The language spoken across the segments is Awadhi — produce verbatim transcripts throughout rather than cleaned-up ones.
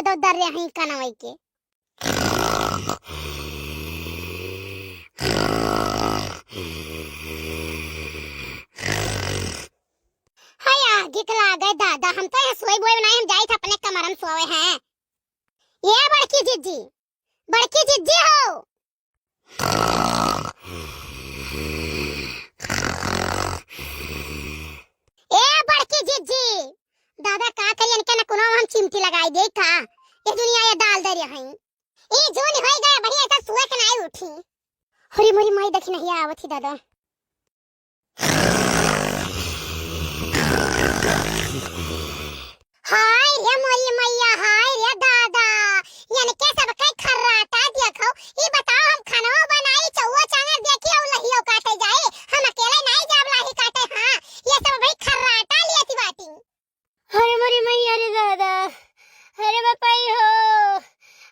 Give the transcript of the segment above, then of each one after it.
दो दर्रे हई कनवई के। हाय, आगी के लागे दादा, हम तो यहाँ सोए बोए बनाए, हम जाई थे अपने कमरा में सोवे हैं। ये बड़की जिज्जी, बड़की जिज्जी हो। ए बड़की जिज्जी, दादा का करी, इनके न कोनो हम चिमटी लगाई दे का? ये दुनिया ये डाल दे रही हैं। ई जून होई गए, बढ़िया तो सुए के नाई उठी। हरी मोरी माई देखी नहीं आवत ही दादा। हाय रे मोरी मैया, हाय रे दादा, इनके सबके खर्राटा देखो। ई बताओ, हम खाना बनाई, चौवा चांगर देखी और लहियो काटे जाए, हम अकेले नहीं जाब लाही काटे। हाँ, ये सब भाई खर्राटा लियती बाटी। अरे मोरी मैया रे दादा, अरे बपाई हो,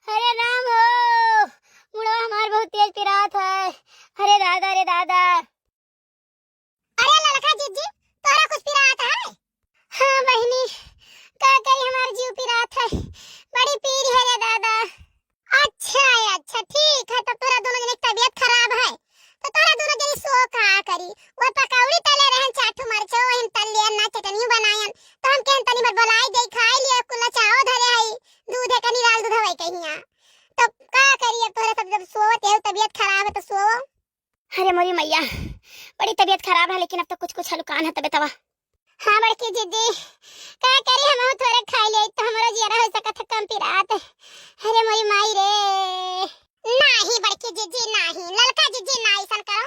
अरे राम हो, मुड़वा हमार बहुत तेज पिरात है। अरे दादा रे दादा। अरे ललका जिज्जी, तोहरा कुछ पिरात है? हाँ बहिनी, का करी, हमार जीव पिरात है, बड़ी पीर है रे दादा। अच्छा है, अच्छा, ठीक है, तब तोरा दोनों जने की तबीयत खराब है, तो तोरा दोनों जने सो का करी। वो पकौड़ी तले रहन, चार ठो मरचो वहिन तल लियन ना, चटनी बनायन, तो हम कहन तनी भर बोलाई दे, खाई लिए, कुल्ला चाहो धरे हई, दूध है कनी लाल दूध हवाई कहिया, तो का करी अब तोहरा सब जब सोवत है, तबीयत खराब है तो सोवो। अरे मोरी मैया, बड़ी तबीयत खराब है, लेकिन अब तो कुछ कुछ हलुकान है तबीयतवा। हाँ बड़की जिज्जी, का करी, हम थोड़े खाई ले तो हमारा जियरा हो सकत है कम पिरात। अरे मोरी माई रे। नाही बड़की जिज्जी नाही, ललका जिज्जी नाही सन करो।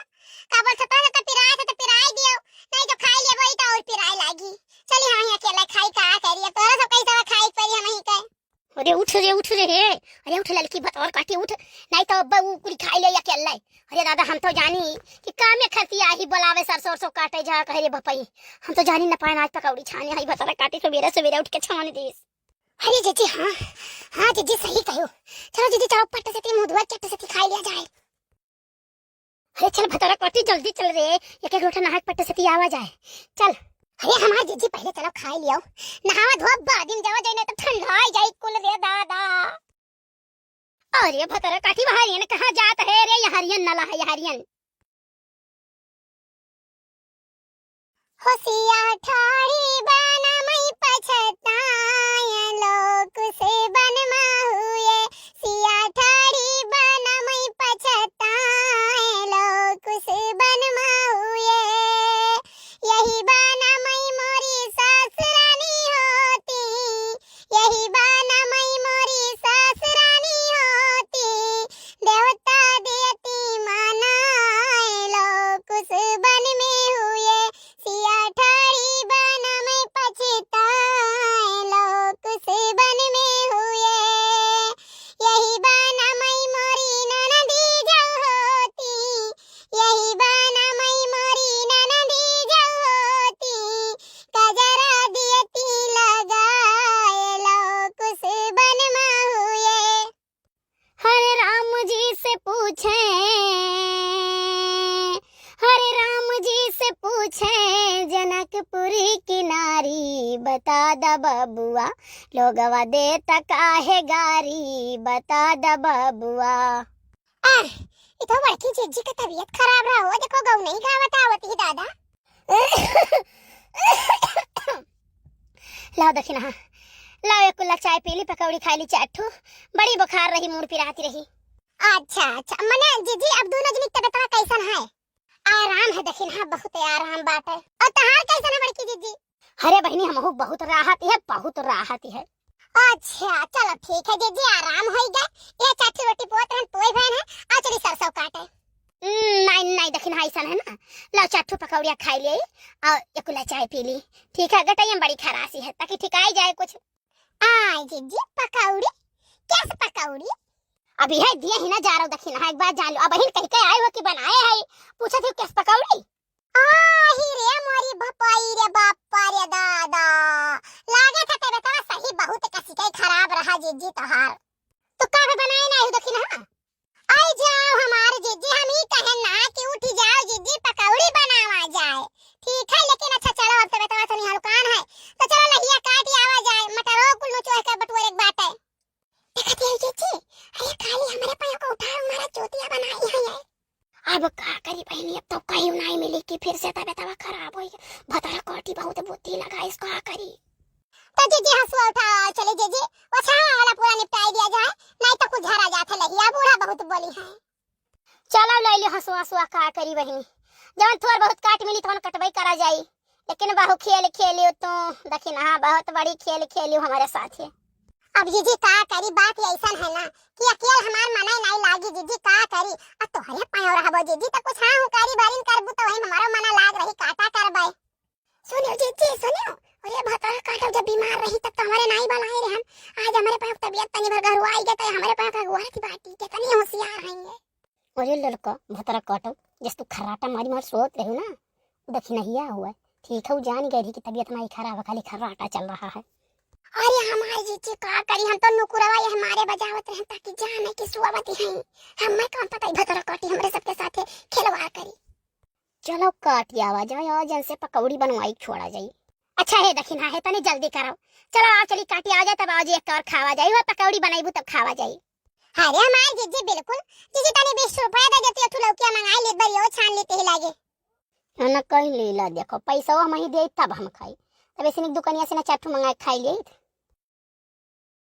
का बोल सतो है तो पिराए से तो पिराए दियो, नहीं तो खाई लेबो ई तो और पिराए लागी। चली हाँ, यहाँ अकेला खाई का करी, अब तोरा सब कैसे खाई परी हम ही के। अरे उठ रे, उठ रे हे। अरे उठ ललकी भतौर काटी उठ, नहीं तो अब्बा उ कुली खाई ले अकेले। अरे दादा, हम तो जानी कि कामे खसी आही बोलावे सरसों, सरसों काटे जा कहे रे बपई। हम तो जानी न पाए आज पकौड़ी छाने आई भतौर काटी सुबेरे सुबेरे उठ के छान दीस। अरे जीजी, हाँ, हाँ जीजी, सही कहो। चलो जीजी, चलो पट्ट से ती मुँह धुआ, चट्ट से ती खाई लिया जाए। अरे चल भतौरा कटी, जल्दी चल रे, एक एक लोटा नहा के पट्ट से ती आवा जाए। चल। अरे हमार जीजी, पहले चलो खाई लियो, नहावा धोवा बाद में जावा जाए, नहीं तो ठंडा आई जाए कुल रे दादा। अरे भतौरा काटी, बहारियन कहाँ जात है रे, यहारियन नला है यहारियन। होसिया ठाड़ी बनमई पछताए, लोकुस बनमहुए। सिया ठाड़ी बनमई पछताए, लोकुस बनमहुए। यही बनमई मोरी सासुरानी होती, यही बनमई मोरी सासुरानी होती, देवता देती मनाए, लोकुस बन में हुए। सिया ठाड़ी बनमई पछताए, लोकुस बन में हुए। यही बनमई मोरी ननदी जब होती, यही बनमई मोरी ननदी जब होती, कजरा दियती लगाए, लोकुस बन में हुए। हरे राम जी से पूछे, हरे राम जी से पूछे जनकपुरी की नारी, बता द बबुआ, लोगवा देता काहे गारी, बता द बबुआ। आह, ई तो बड़की जीजी का तबीयत खराब रहा हो, देखो गौ नहीं गावत आवत ही दादा। लाओ दखिनहा, लाओ एक कुल्ला चाय पी ली, पकौड़ी खाई ली चार ठो, बड़ी बुखार रही, मूड़ पिराती रही। अच्छा, अच्छा, मने जीजी अब दोनों जनी तबीयतवा कैसन है? आराम है दखिनहा, बहुत आराम बाटे। और तहार कैसन है बड़की जीजी? अरे बहिनी, हमहू बहुत राहत है, बहुत राहत है। अच्छा, चलो ठीक है जीजी, आराम होई गए। ये चार ठो रोटी पोत रहन, पोई भयन है, आ चली सरसों काटे। हम्म, नहीं, नहीं, दखिनहा ऐसन है ना, लाओ चार ठो पकौड़िया खाई ले, और एक कुल्ला चाय पी ली। ठीक है, गटैया में बड़ी खरासी है, ताकि ठिकाई जाए कुछ। आय जीजी, पकौड़ी? कैस पकौड़ी? अभी है दिए ही ना जा रहा हूँ दखिनहा, एक बार जान लो। अबहिन कह के आए हो कि बनाए है, पूछत हो कैस पकौड़ी? आही रे मोरी भपाई रे बापा रे दादा, लागे था तबीयतवा सही बहुत कसी के खराब रहा जीजी तोहार। तो का भी बनाए ना हो दखिनहा? आई जाओ हमार जीजी, हम ई कहे ना कि उठी जाओ जीजी, पकौड़ी बनावा जाए। ठीक है, लेकिन अच्छा चलो, अब तबीयतवा तनी हलकान है, तो चलो लहिया काटी आवा जाए, मटरो कुल नुचोह के बटुअर एक बाटे। दिया बनाई है ये। अब का करी बहिनी, अब तो कहीं नहीं मिली कि फिर से तबियतवा खराब होई। भतरा काटी बहुत बुद्धि लगाइस, का करी? तो जीजी हसुआ उठाओ, चली जीजी, ओछा वाला पूरा निपटाई दिया जाए, नहीं तो कुछ झरा जात है लहिया, बूढ़ा बहुत बोली है। चलो ले ली हसुआ, हसुआ का करी बहिनी, जवन थोर बहुत काट मिली तवन कटबई करा जाई, लेकिन बहु खेल खेलियो तू, दखिनहा बहुत बड़ी खेल खेलियो हमरे साथे। अब जीजी का करी, बात ऐसन है ना कि अकेल हमार मना नहीं लागी जीजी, का करी? अब तोहरे पाँव रहबो जीजी, तो कुछ हाँ हुकारी बारिन करबू तो वही हमारो मना लाग रही, काटा करबे। सुनियो जीजी, सुनियो, अरे भतरा काटब जब बीमार रही तब तो हमरे नाई बलाए रहे हम। आज हमरे पाँव तबियत तनी भर घरवाई गए तो हमरे पाँव का गोहर की बाटी के तनी होशियार हैं ये। अरे लड़का, भतरा काटब, जस तू खर्राटा मारी मार सोत रहू ना, उ दखिनहिया हुआ, ठीक है, उ जान गए रही कि तबियत नाई खराब है, खाली खर्राटा चल रहा है। अरे हमार जीजी का करी, हम तो नुकुरवा ये हमारे बजावत रहे ताकि जाने कि सोवत हैं, हमें कौन पता ही भतरा काटी हमरे सबके साथे खिलवाड़ करी। चलो काटी आवा जाए और जन से पकौड़ी बनवाई छोड़ा जाई। अच्छा है दखिनहा है, तनी जल्दी करो। चलो आओ चली काटी आ जाए, तब आज एक और खावा जाई, वह पकौड़ी बनाईबू तब खावा जाई। अरे हमार जीजी बिल्कुल, जीजी तनी बीस रुपया दे देती, एक ठो लौकिया मंगाई लेत बरी, ओ छान लेते ही लागे। है ना, कहीं लीला देखो, पैसा हम ही दे तब हम खाई, तब ऐसे निक दुकानिया से ना चार ठो मंगा के खाई ले।